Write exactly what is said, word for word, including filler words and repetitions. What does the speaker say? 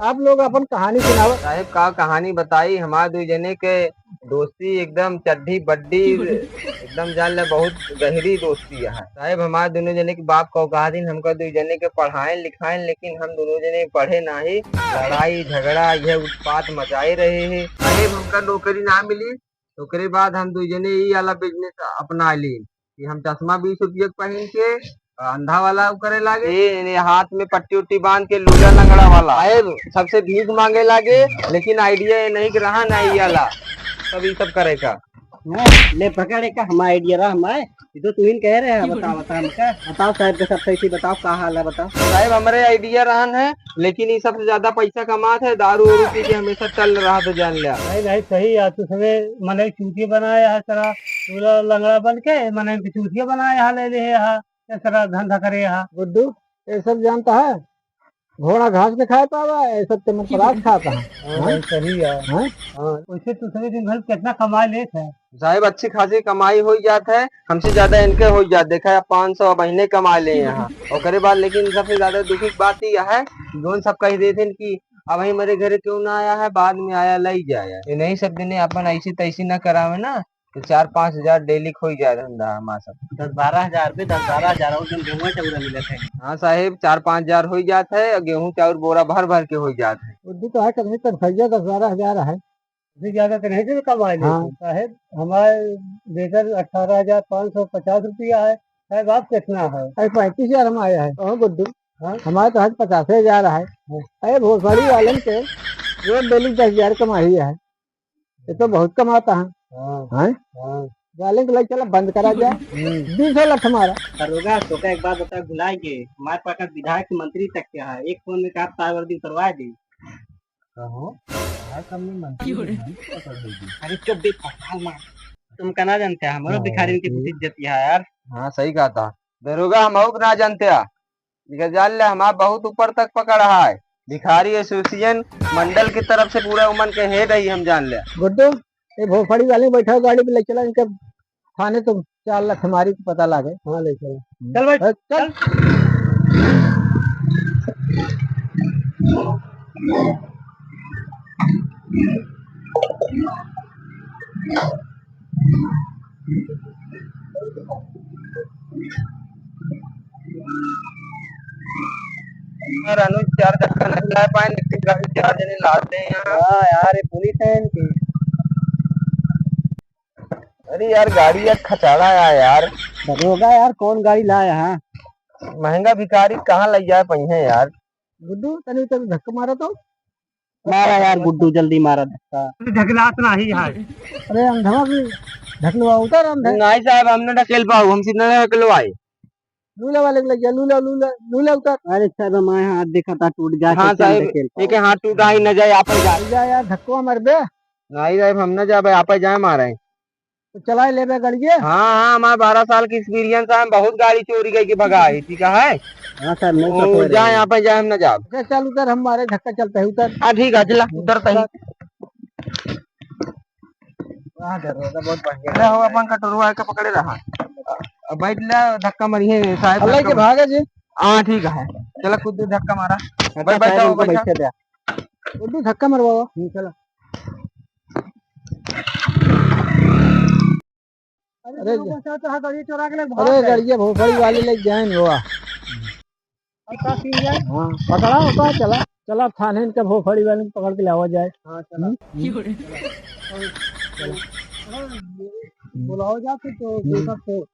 आप लोग अपन कहानी सुनाओ। साहेब, का कहानी बताई, हमार दुइ जने के दोस्ती एकदम चड्ढी बड्डी, एकदम जान ले बहुत गहरी दोस्ती है। साहेब, हमार दुनों जने के बाप का कहा दिन हमका दुइ जने के पढ़ाएन लिखाएन, लेकिन हम दुनों जने पढ़े नाही, लड़ाई झगड़ा यह उत्पात मचाए रहे हैं। साहेब, हमका नौकरी ना मिली, ओकरे बाद हम दुइ जने ई वाला business अपना ली कि हम चश्मा बीस रुपये के पहिन के अंधा वाला करे लागे, ये, ये हाथ में पट्टी उट्टी बांध के लूला लंगड़ा वाला, आए सबसे भीख मांगे लागे, लेकिन idea ये नहीं कि रहा ना ये वाला, सब ये सब करे का। ले पकड़ एक हमारा idea रहा हमारे, ये तो तू ही कह रहे हैं, बता, बता, हमका बताओ साहेब के सब सही सही बताओ, का हाल है बताओ। साहेब, हमरे idea रहन है, लेकिन ये सबसे ज्यादा पैसा कमात है, दारू उरू पी के हमेशा टल रहा तो जान लिया। नहीं, नहीं, सही है, तू सबे मने चूतिया बनाया है, सारा लूला लंगड़ा बन के मने के चूतिया बनाया है, ले ले है, ये सारा धंधा करे है। गुड्डू, ये सब जानता है, घोड़ा घास न खाए पावा, ये सब ते मन परास खाता है। हाँ, हाँ? भाई, सही है। हाँ? हाँ, वैसे तू सभी दिन भर कितना कमा लेत है? साहेब, अच्छी खासी कमाई हो जात है, हमसे ज्यादा इनके हो जात। देखा है, पाँच सौ महीने कमा ले यहाँ, ओकरे बाद। लेकिन सबसे ज्यादा दुखी की बात यह है कि जौन सब कह देते हैं कि अब ही मेरे घरे क्यों ना आया है, बाद में आया, लई जाया। ये नहीं सब दिने अपन ऐसी तैसी ना करावे ना, तो चार पाँच हजार daily खोई जाए धंधा हमारा सब। दस बारह हजार पे, दस बारह हजार और जन गेहूं चाउर मिलत है। हाँ साहेब, चार पाँच हजार हो जात है और गेहूं चाउर बोरा भर भर के हो जात है। उद्दी तो है, कम से कम तनख्वाहिया दस बारह हजार है। अभी ज्यादा तो नहीं से कमाई लेते। हाँ। साहेब, हमारे वेतन अठारह हजार पाँच सौ पचास रुपया है। साहेब, आप कितना है? अरे, पैंतीस हजार हम आया है। कहो गुड्डू, हाँ? हमारे तो आज पचास हजार है। हाँ। अरे, भोसड़ी वालन के रोज daily दस हजार कमाई है। ये तो बहुत कमाता है। हाँ। हैं? हाँ। जाले के लग चला, बंद करा जाए। हम्म। बीस लठ मारा। दरोगा, तोका एक बात बता, भुलाए के, हमारे पास विधायक से मंत्री तक के है, एक फोन में कहा तार वर्दी उतरवा दे। कहो, हमारे सामने मंत्री की गाड़ी पकड़ होगी। अरे चुप बे, फसाल मार। तुम का ना जानते हैं, हमारे हाँ, भिखारी की ये कुछ इज्जत है यार। हाँ, सही कहा था। दरोगा, हम और ना जानते हैं। इनका जान ले, हमार बहुत ऊपर तक पकड़ है। भिखारी एसोसिएशन मंडल की तरफ से पूरा उमन के हेड है, हम जान ले। गुड्डू, ये भोपड़ी वाले बैठा हो गाड़ी में, ले चला इनके थाने, तुम चार लाख हमारी को पता लागे। हाँ, ले चला। चल भाई, ए, चल। चल। यार, अनुज चार धक्का नहीं ला पाए, लेकिन गाड़ी चार जने लाते हैं यहाँ। हाँ यार, ये पुलिस है इनकी। अरे यार, गाड़ी यार खचाड़ा है यार। दरोगा यार, कौन गाड़ी लाया है? महंगा भिखारी कहाँ ले जाए पाई है यार। गुड्डू, तनी उतर धक्का मारा तो। मारा यार गुड्डू, जल्दी मारा धक्का। ढकलात नाही है। अरे अंधवा भी ढकलवा, उतर अंधे। नहीं साहब, हम ना ढकेल पाऊ, हमसे ना ढकलवाए। लूला वाले के लग गया, लूला, लूला, लूला उतर। अरे साहब, हमारे हाथ देखा था टूट गया, हाँ कैसे हम साहब, ढकेल पाऊ? एक हाथ टूटा ही न जाए, आप ही जाए। जा यार, धक्का मार बे। नहीं साहब, हम ना जाबे, आप ही जाए मारे। तो चलाए लेबे गड़िए। हाँ, हाँ, हमारे बारह साल की experience है, हम बहुत गाड़ी चोरी कई के भगाए, ठीक है? हाँ सर, नहीं ओ, पकड़े जाए, रहे। आप ही जाए, हम ना जाब। अच्छा, चल उतर, हम मारे धक्का चलते हैं, उतर। हाँ, ठीक है, चला, उतरते ही। वाह, दरोगा, बहुत बढ़िया। ले हो, अपन कटोरवा के पकड़े रहा। अब बैठ ले, धक्का मारिए, साहब, अल्लाह के धक्का मार। भागे जी। हाँ, ठीक है, चला, कुछ देर धक्का मारा। अच्छा, बैठ, बैठ, साहब, बैठ, इनको बैठ। बैठे दे। उर्दू धक्का मरवाओ। हम्म, चला। अरे, अरे, लोग बचाता है, गाड़ी चोरा के ले भाग अरे, गए। गाड़िया भोपड़ी वाले ले जाए न हुआ। अब का सीन है? हाँ, पकड़ा होता है, चला। चला, थाने इनका भोपड़ी वाले को पकड़ के लावा जाए। हाँ, चला। हम्म? बुलाओ जा फिर तो हम्म। दूसरा को।